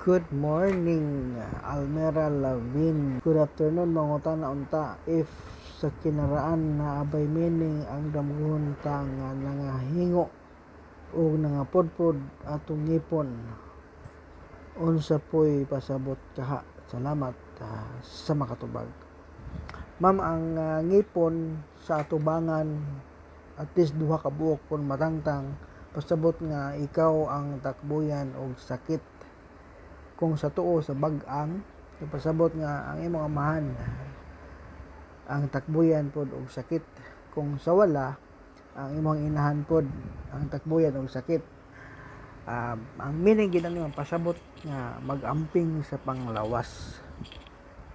Good morning, Almera Lavin. Good afternoon, mangutana unta if sa kinaraan naa bay meaning ang damgohon ta nga nangahingo ug nangapudpod atong ngipon, unsa poy pasabot kaha? Salamat sa makatubag. Ma'am, ang ngipon sa atubangan, at least duha ka buok kung matangtang, pasabot nga ikaw ang takbuyan og sakit. Kung sa tuo sa bag-ang, pasabot nga ang imong amahan ang takbuyan pod og sakit. Kung sa wala, ang imong inahan pod ang takbuyan og sakit. Ang meaning gid ani, pasabot nga mag-amping sa panglawas.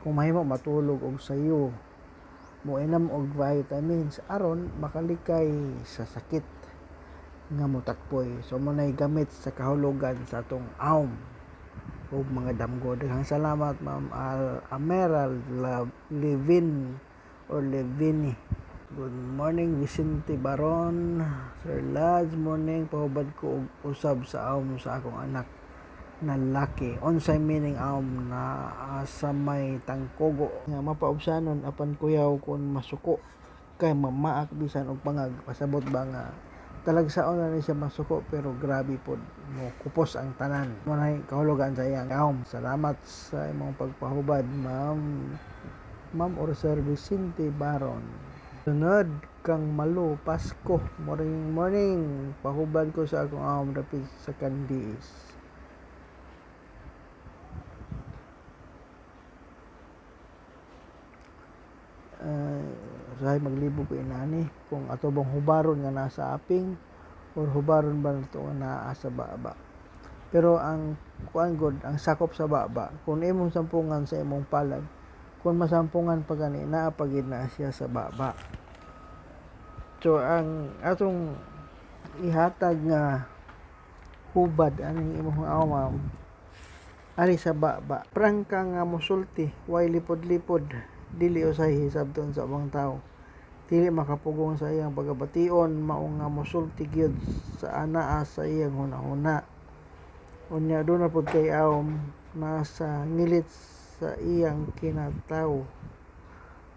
Kung mahimo, matulog og sayo, moinom og vitamins aron makalikay sa sakit nga motakboy. So mao nay gamit sa kahulugan sa atong awm ug mga damgo. Daghang salamat, Ma'am Al Ameral Levin or Levini. Good morning, Vicente Baron. Sir Lads, morning. Pahubad ko og usab sa awm sa akong anak na laki. Unsay meaning awm na sa may tangkugo nga mapaubsanon apan kuyaw kon masuko kay mamaak bisan og pangag? Pasabot ba nga talagsaon na ni siya masuko, pero grabe pod mo kupos ang tanan? Mao nay kahulugan sa iyang awm. Salamat sa imong pagpahubad, ma'am or Sir Vicente Baron. Sunod kang Malu Pasko. Morning, morning. Pahubad ko sa akong awm dapit sa kandiis. Usahay maglibog ko inani kung ato bang hubaron nga nasa aping or hubaron ba nato nga naa sa baba. Pero ang kuan gud, ang sakop sa baba, kung imong sampungan sa imong palad, kung masampungan pa gani, naa pa gid na siya sa baba. So ang atong ihatag nga hubad aning imong awam ani sa baba, prangka nga mosulti, way lipod-lipod, dili usahay hisabton sa ubang tawo, dili makapugong sa iyang pagkabation, mao nga mosulti gyud sa anaa sa iyang hunahuna. Unya duna pod kay awm nasa ngilit sa iyang kinatawo,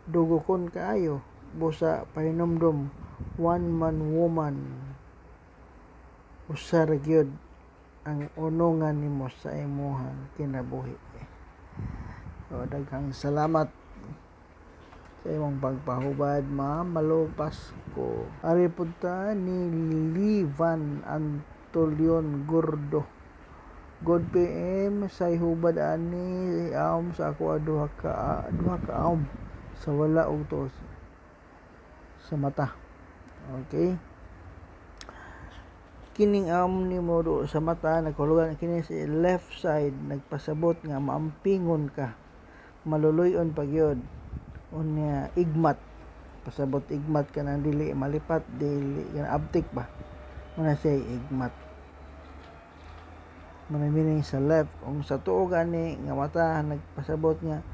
dugokon kaayo, busa pahinumdom one man woman, usa ra gyud ang unongan nimo sa imong kinabuhi. So, daghang salamat sa imong pagpahubad, Ma'am Malo Pasko. Ari pud ta ni Livan Antolion Gordo. Good PM, say hubad ani awm sa ako, duha ka awm sa wala og tuo sa mata. Okay. Kining awm nimo do sa mata, nagkahulugan kini sa left side, nagpasabot nga maampingon ka, maluluy-on pa gyud. Unya igmat, pasabot igmat ka nang dili malipat, dili ka abtik ba, muna siya igmat. Muna meaning sa left. Kung sa tuo gani nga mata, nagpasabot nga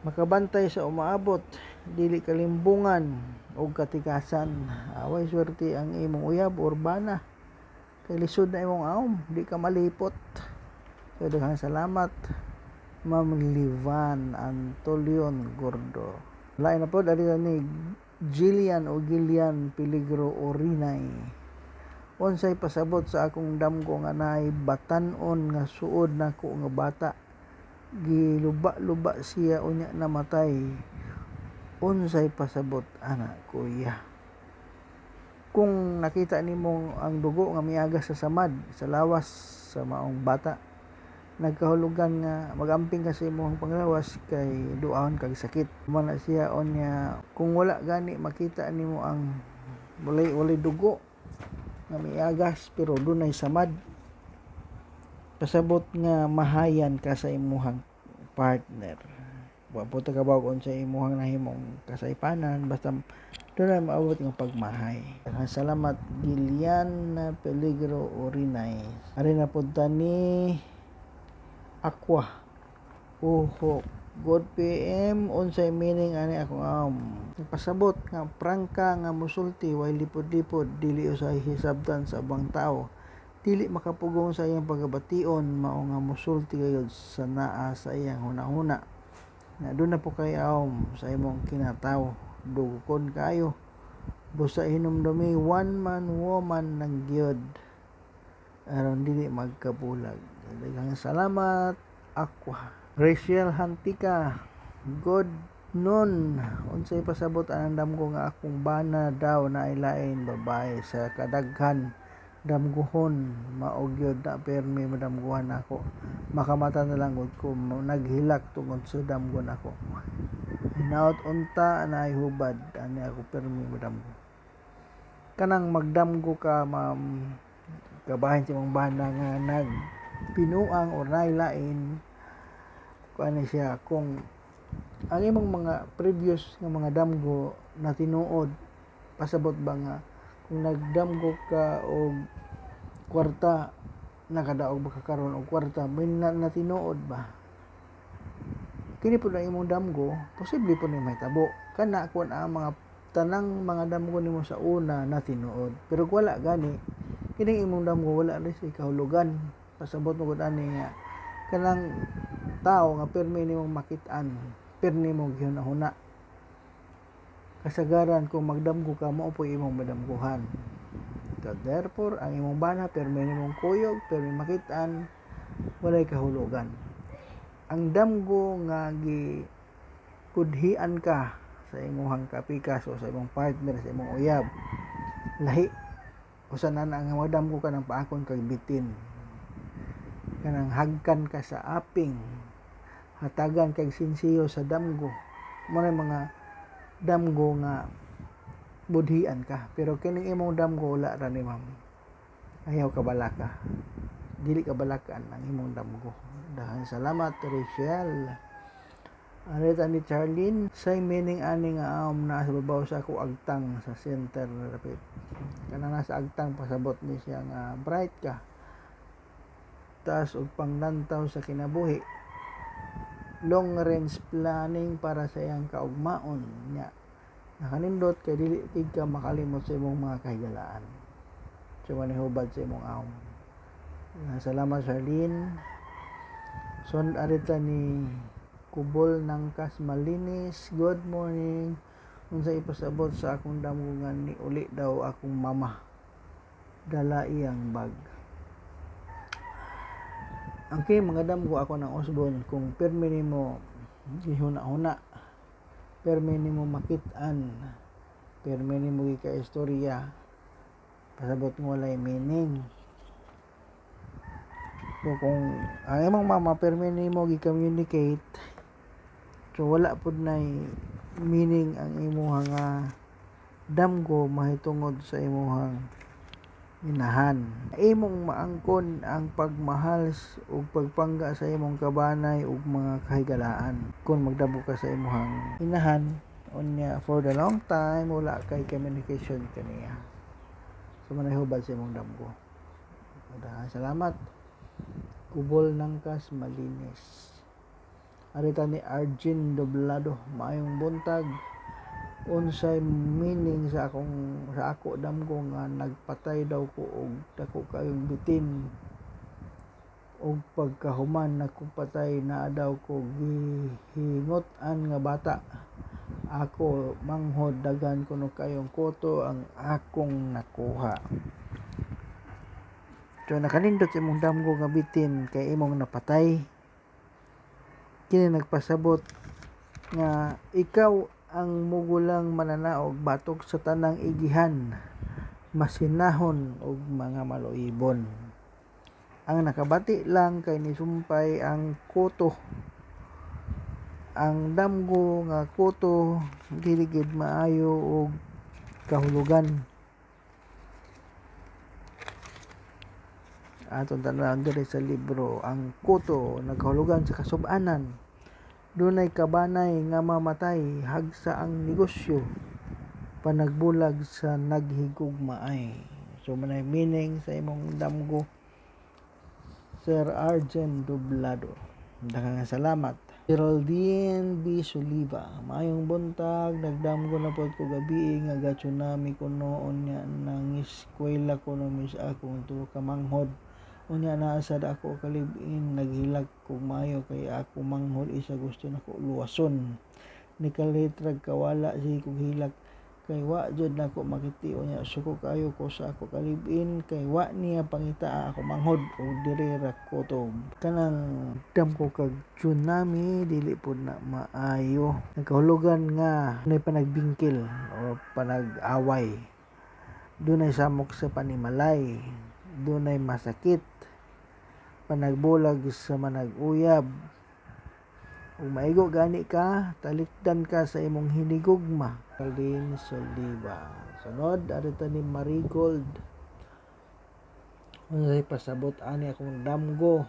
makabantay sa umaabot, dili kalimbungan og katigasan. Away swerte ang imong uyab or bana kay lisod na imong awm, di ka malipot. So daghang salamat, Ma'am Livan Antolion Gordo. Lain na pod, ari ni Jillian o Gillian Peligro Orinay. Unsay pasabot sa akong damgo nga naay batan-on nga suod nako nga bata, giluba-luba siya unya namatay? Unsay pasabot ana, kuya? Kung nakita nimo ang dugo nga miagas sa samad sa lawas sa maong bata, nagkahulugan nga magamping ka sa imong panglawas kay duahon kag sakit. Mao na siya. Unya kung wala gani makita nimo ang walay dugo nga miagas pero dunay samad, pasabot nga mahayan ka sa imuhang partner. Wa po ta kabaw kung sa imuhang nahimong kasaypanan, basta dunay maabot nga pagmahay. Salamat, Gilian Peligro Orinay. Ari na pud ta ni Aqua Uhok. Good PM, unsay meaning ani akong awm? Pasabot nga prangka nga musulti, way lipod-lipod, dili usahay hisabtan sa ubang tao, Dili makapugong sa iyang pagkabation, mao nga mosulti gayud sa naa sa iyang hunahuna. Na duna po kay awom sa imong kinatawo, dugokon kaayo. Busa hinumdumi, one man woman lang gyud aron dili magkabulag. Daghang salamat, Aqua. Rachel Hantika, good noon. Unsay pasabot anang damgo nga akong bana daw naay lain babae sa kadaghan damgohon, mao gyud na permi madamgohan nako. Makamata na lang gud ko naghilak tungod sa damgo nako. Hinaot unta naay hubad ani ako permi madamgo. Kanang magdamgo ka, ma'am, kabahin sa imong bana nga nagbinuang or naay lain, kuan ni siya, kung ang imong mga previous nga mga damgo na tinuod, pasabot ba nga kung nagdamgo ka og kwarta, nakadaog ba ka karon og kwarta, may natinuod ba? Kini po na imong damgo, posible po ni mahitabo. Kana kung ang mga tanang mga damgo nimo sa una na tinuod. Pero kung wala gani, kining imong damgo wala rin sa kahulugan. Pasabot mo gud ani nga kanang tao nga pirmi nimong makit-an, pirmi mo gihuna-huna. Kasagaran kung magdamgo ka, mao po imong madamguhan. So, therefore, ang imong bana pirmi nimong kuyog, pirmi makit-an, walay kahulugan. Ang damgo nga gikudhian ka sa imong kapikas o sa imong partner, sa imong uyab, lahi. Usa na na ang madamgo ka ng paakon kag bitin. Kanang hagkan ka sa aping, hatagan kag sinsiyo sa damgo. Mao na mga damgo nga budhian ka. Pero kining imong damgo wala ra ni ma'am. Ayaw ka balaka. Dili ka balakan ang imong damgo. Daghang salamat, Rachel. Arita ni Charlene, say meaning ani nga aom na sa babaw sa ako agtang sa center na rapit. Kanang nasa agtang pasabot ni siya nga bright ka. Taas og panglantaw sa kinabuhi. Long range planning para sa iyang kaugmaon nya. Nakanindot kay dili gid ka makalimot sa imong mga kahigalaan. So manihubad sa imong aom. Salamat, Charlene. So arita ni Kubol ng Kasmalinis, good morning. Unsa ipasabot sa akong damgo nga niuli daw akong mama, dala iyang bag. Ang kay mga damgo ako ng usbon, kung pirmi nimo gihuna-huna, pirmi nimo makit-an, pirmi nimo gikaistorya, pasabot mo walay meaning. So kung ang imong mama pirmi nimo gi-communicate, so wala pud nay meaning ang imuhang damgo mahitungod sa imuhang inahan. Imong maangkon ang pagmahal ug pagpangga sa imong kabanay ug mga kahigalaan. Kung magdamgo ka sa imuhang inahan, unya for the long time wala kay communication kaniya. So manay hubad sa imong damgo. Daghang salamat. Kubol ng Kas Malinis. Arita ni Arjun Doblado, maayong buntag. Unsay meaning sa akong sa ako damgo nga nagpatay daw ko og dako kayong bitin og pagkahuman nagkupatay naa daw ko gihingot-an nga bata. Ako manghod daghan kuno kayong kuto ang akong nakuha. So nakanindot sa imong damgo nga bitin kay imong napatay. Kini nagpasabot nga ikaw ang mugulang mananaog batok sa tanang igihan, masinahon og mga maluibon. Ang nakabati lang kay nisumpay ang kuto. Ang damgo nga kuto dili gid maayo og kahulugan. Atong tan-awon diri sa libro, ang kuto nagkahulugan sa kasub-anan. Dunay kabanay nga mamatay, hagsa ang negosyo, panagbulag sa naghigugmaay. So manay meaning sa imong damgo, Sir Arjen Doblado. Daghang salamat. Geraldine B. Soliva, maayong buntag, nagdamgo na pod ko gabii nga ga-tsunami kuno, unya nangiskwela kuno mi sa akong tuo ka manghod. Unya naa sad ako ka-live-in, naghilak kog maayo kay akong manghod isa gusto nako luwason. Nikalit rag kawala, sige kog hilak kay wa jud nako makiti, unya suko kaayo ko sa ako ka-live-in kay wa niya pangitaa ako manghod og diri ra kutob. Kanang damgo kag tsunami, dili pud na maayo. Nagkahulugan nga nay panagbingkil o panag-away. Dunay samok sa panimalay, dunay masakit, panagbulag sa manag-uyab. Ug maigo gani ka, talikdan ka sa imong hinigugma. Geraldine Soliva. Sunod, arita ni Marigold. Unsay pasabot ani akong damgo?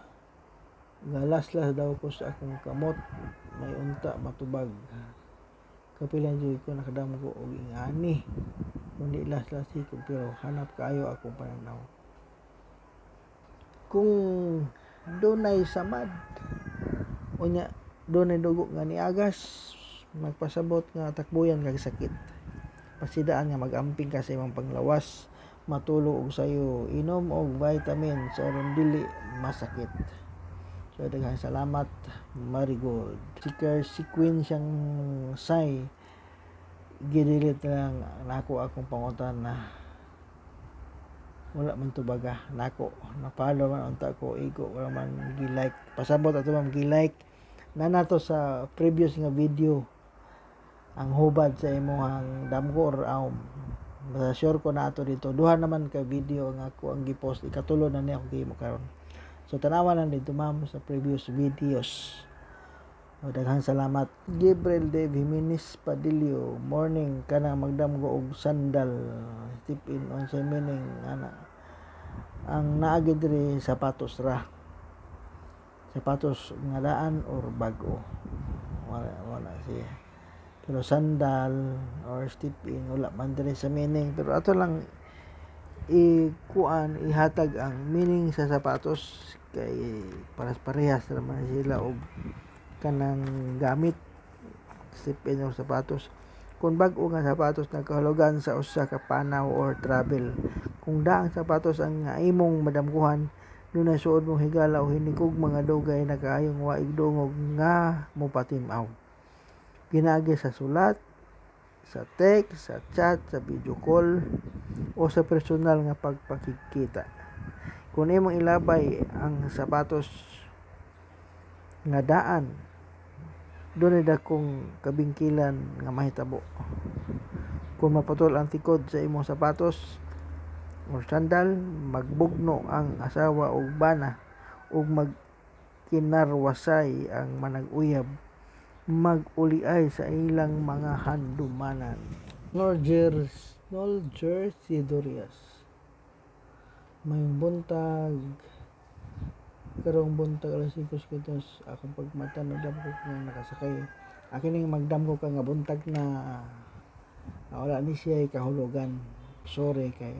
Galaslas daw ko sa akong kamot, may unta matubag. Kapila jud ko nakadamgo og ingani. Kundi laslas hikog, pero hanap kaayo akong pananaw. Kung dunay samad, unya dunay dugo nga niagas, magpasabot nga takbuyan kag sakit. Pasidaan nga mag-amping ka sa imong panglawas, matulog og sayo, inom og vitamins aron dili masakit. So daghang salamat, Marigold. Si si Queen siyang say gidelete lang nako akong pangutana. Wala man tubaga nako, na-follow man unta ko igo, wala man gi-like. Pasabot ato, ma'am, gi-like na nato sa previous nga video ang hubad sa imong damgo or aum. Basta sure ko na ato dito. Duha naman ka video ang ako ang gipost, ikatulo na niya ako gihimo karon. So tanawa lang dito, ma'am, sa previous videos. O, daghang salamat. Gabriel Dave Jimenez Padillo, morning, kana magdamgo og sandal, step in, unsay meaning ana? Ang naagi diri sapatos ra. Sapatos nga daan or bag-o. Wala, wala siya. Pero sandal or step in, wala man diri sa meaning, pero ato lang ikuan, ihatag ang meaning sa sapatos kay paras parehas naman sila og kanang gamit, step in or sapatos. Kung bag-o nga sapatos, nagkahulugan sa usa ka panaw or travel. Kung daang sapatos ang imong madamguhan, dunay suod mong higala o hinigugma nga dugay na kaayong waig dungog nga mopatim-aw. Ginaagi sa sulat, sa text, sa chat, sa video call o sa personal nga pagpakigkita. Kung imong ilabay ang sapatos nga daan, dunay dakong kabingkilan nga mahitabo. Kung maputol ang tikod sa imong sapatos or sandal, magbugno ang asawa og bana ug magkinarwasay ang manag-uyab, mag-uliay sa ilang mga handumanan. Nolger Sidorias. Maayong buntag. Karong buntag alas 5:52 akong pagmata, nadamgo ko nga nakasakay. Akin ning magdamgo ka nga buntag na, wala ni siya kahulugan. Sorry kay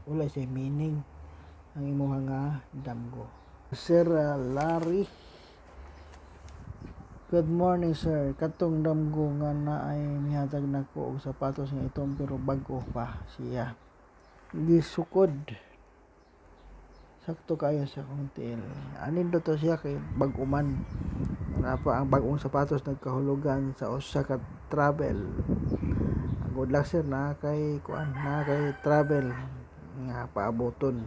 wala siya meaning ang imuha nga damgo. Sir Larry. Good morning, sir. Katong damgo nga naay mihatag nako og sapatos nga itom pero bag-o pa siya. Gisukod. Sakto kayo sa akong tiil. Anin do to siya kay bag-o man. Wala pa ang bag-ong sapatos, nagkahulugan sa usa ka travel. Good luck, sir, na kay kuan, na kay travel nga paaboton.